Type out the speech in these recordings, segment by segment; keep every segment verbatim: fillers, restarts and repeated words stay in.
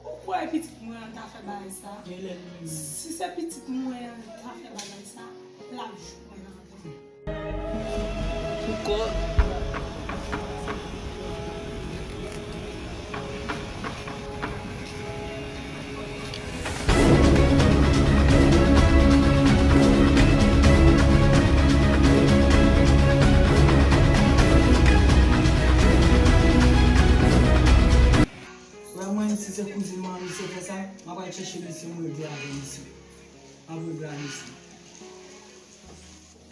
Ou kwè pitit mwen an ta fè bagay sa? Si se pitit mwen an ta fè bagay sa, l ap jwenn anpil. Poukò? Wè mwen, si se kouzin mwen, misye fè sa, m ap al chèche misye, m regle avè misye. M ap regle a misye.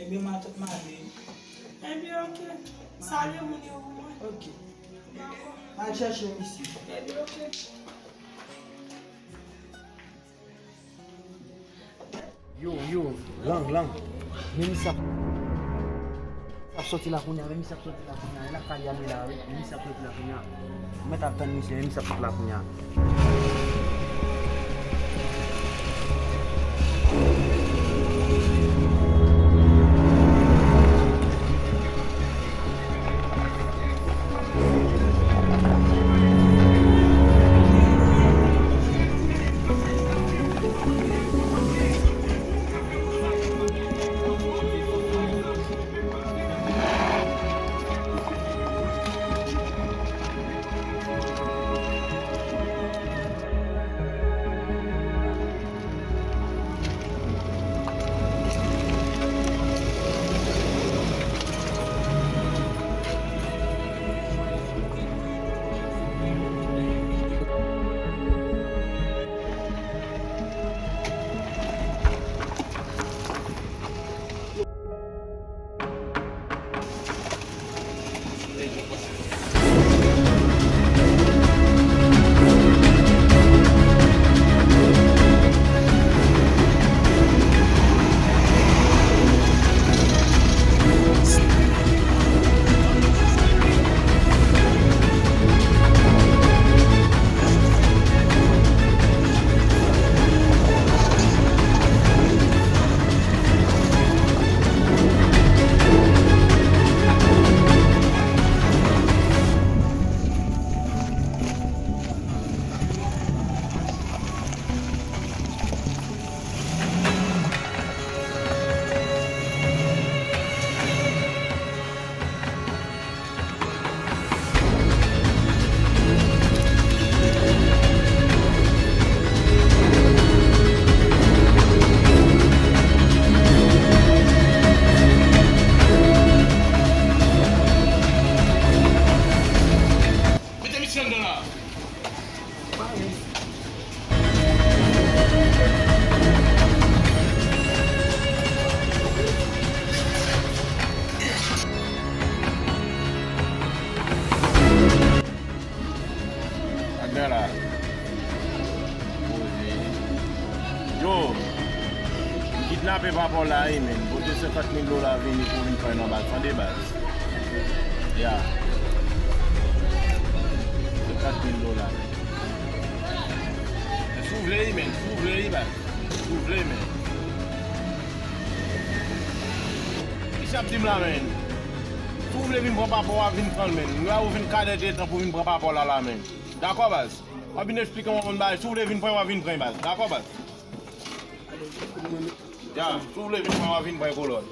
Ebyen, m a tout mari. Ebyen, oke. Salye moun yo pou mwen. Oke. Dakò. M al chèche misye. Ebyen, oke. Yo, yo, lang, lang. Men misye ap, ap sòti la kounye a, men misye ap sòti la kounye a. E lakay li a li la, wi. Men misye ap sòti la kounye a. Ou mèt ap tann misye, men misye ap sòti la kounye a. Mete misye anndan la. Anndan la. Poze. Yo, m kidnape papa w la wi, men. Pote senkant mil dola vini pou w vin pran nan baz. Tande baz. Ya. Senkant mil dola, men. Men si w vle wi, men. Si w vle wi, baz. Si w vle, men. Kisa ap di m la, men? Si w vle vin pran papa w a, vin pran l, men. M wè ou vin kadè de tan pou vin pran papa w la, la, men. Dakò, baz? W ap vin eksplike m yon bann bagay. Si w vle vin pran, w a vin pran, baz. Dakò, baz? Ya, si w vle vin pran, w a vin pran, kolòn.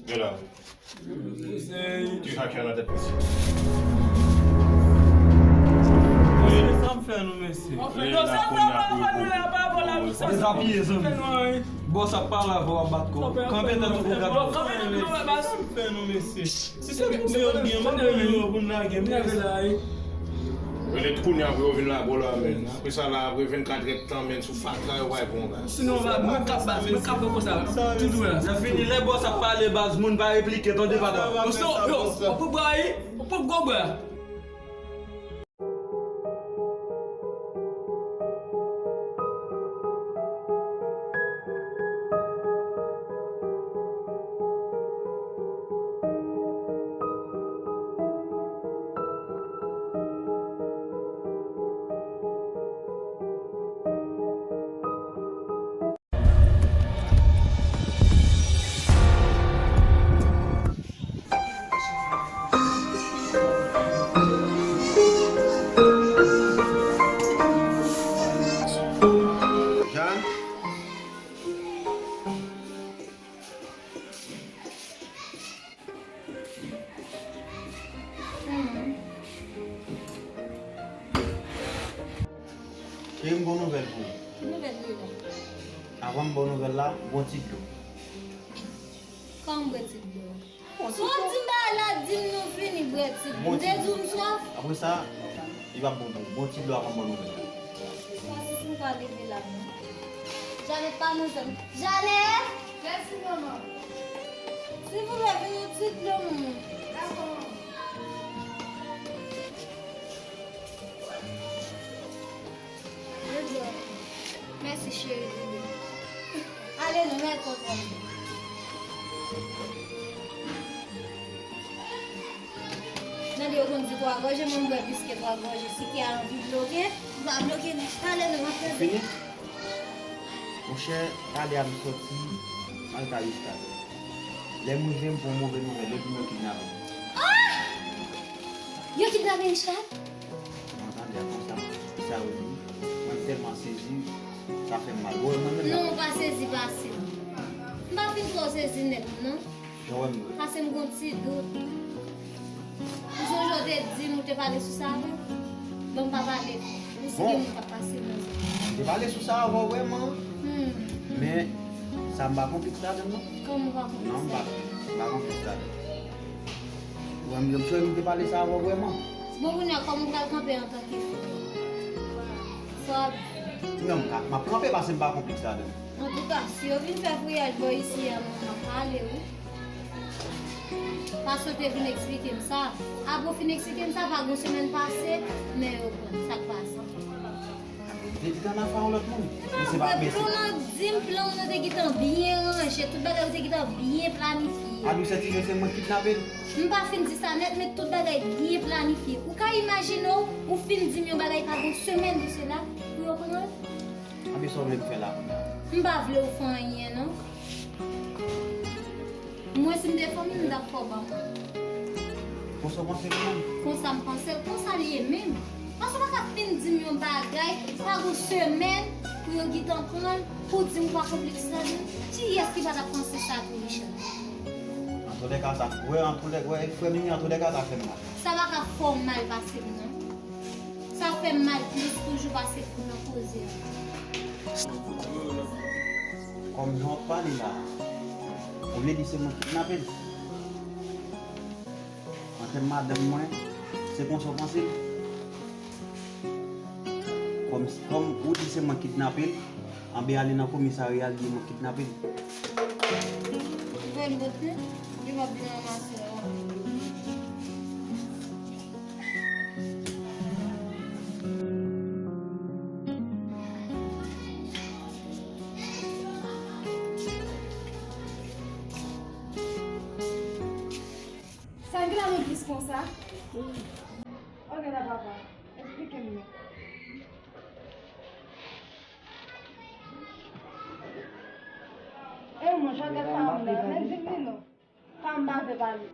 Yo la. Ti sa ki nan tèt mesye. Sa m fè nou, mesye? Li la kounye a pou yo pou. Dezapiye, zanmi. Bòs ap pale avè w, ap bat kò w. Kanpe tèt ou pou gade. Sa m fè nou, mesye? Si se pou yo gen, mwen gen yo pou n lage, men. Rele kounye a pou yo vin lage w la, men. Apre sa la, apre vennkat èdtan, men, sou fatra yo bay bon baz. Sinon, baz, mwen k ap baz, mwen k ap fè konsa, toujou la. Lè fini, lè bòs ap pale, baz, moun pa replike, tande, patwon. Yo, yo, yo, ou pou bwa, wi? Ou pou gwo bwa? Cheri, m gon nouvèl pou ou. Ki nouvèl li la? Avan m ba w nouvèl la, gon ti dlo. Kòman bwè ti dlo? Bon, si w ap di m bagay la, di m nou fini bwè ti dlo. M te di w m swaf. Apre sa, li p ap bon pou ou. Bon ti dlo avan m ba w nouvèl la. Sa si m ka leve la non. Janet pa nan zòn. Janet! Mèsi manman. Silvouplè, vin yon ti dlo moun. Dakò manman. Mèsi cheri bebe. Ale non, mèt kont mwen. Tande yo konn di twa gòje, mwen m bwè plis ke twa gòje. Si kè a anvi bloke, m pa bloke non. Ale non, m ap fè. Fini? Monchè, talè a m sòti, m al kay Richard. Lè m rive, m pran move nouvèl, yo di m yo kidnape m. Ah! Yo kidnape Richard? Mwen tande a konsa, sa yo di. Mwen tèlman sezi, sa fè m mal. Ou wè mwen menm la. Non, ou pa sezi pase m. M pa fin twò sezi nèt, non. Jan w wè m ye. Pase m gon ti dout. M sonje w te di m ou te pale sou sa avè m. Bon, m pa pale. M si gen moun k ap pase nan zòn. M te pale sou sa avè w vrèman. Hmm. Men, sa m pa konplis ladan l non. Kòman w pa konplis ladan l? Non, m pa, m pa konplis ladan l. Ou wè m, m sonje m te pale sa avè w vrèman. Bon, kounye a, kòman w pral kanpe antanke frè? Sa w ap di? Non, m ka, m ap kanpe pase m pa konplis ladan l. Antouka, si yo vin fè vwayaj bò isi a, mwen, m ap pale, wi. Paske w te vin eksplike m sa. Apre w fin eksplike m sa, pa gon semèn pase, men yo pran. Sa k pase? Te di Tanafa yon lòt moun. Men se pa, men se plan w nan di m, plan w nan te gentan byen ranje, tout bagay ou te gentan byen planifye. Adou sètifye se mwen k kidnape l. M pa fin di sa nèt, men tout bagay byen planifye. Ou ka imajine w, ou fin di m yon bagay pa gen yon semèn de sela, pou yo pran l. Anben sa w vle m fè la kounye a? M pa vle w fè anyen non. Mwen si m te fanmi m, m t ap fè w ban mwen. Konsa w panse l menm? Konsa m panse l, konsa l ye menm. Paske w pa ka fin di m yon bagay, pa gen yon semèn pou yo gentan pran l, pou w di m ou pa konplis ladan l. Kiyès ki pa t ap panse sa tou, Richard? Antoulèka sa, wè, antoulè, wè, frè Mimi, antoulèka sa fè m mal. Sa pa ka fè w mal pase m non. Sa fè m mal plis toujou pase pou nan koze a. Kòm jan w ap pale la, ou vle di se mwen k kidnape l? Antè madanm mwen, se konsa w panse l? Kòm, kòm ou di se mwen k kidnape l, anben ale nan komisarya al di mwen k kidnape l. Ou fè l bote, li p ap vin ranmase w. Sa gen nan legliz konsa? Ok la papa, eksplike m non. E mwen, jan gad fanm nan, men di m li non. Fanm pa vle pale.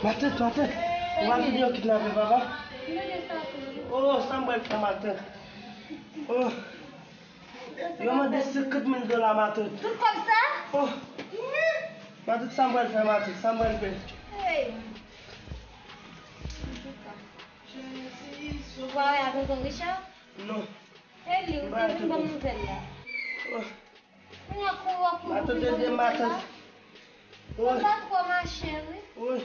Matant, matant, ou pa tande yo kidnape papa? Oh, sa m pral fè matant? Oh, yo mande senkant mil dola matant. Tout kòb sa? Oh, matant, sa m pral fè matant? Sa m pral fè? Hey. Ou pale a tonton Richard? Non. E li, ou te vin ban m nouvèl la. Oh. Kounye a kou w ap kou pou vin ban m nouvèl la. Ou pa twò mache, wi. Wi.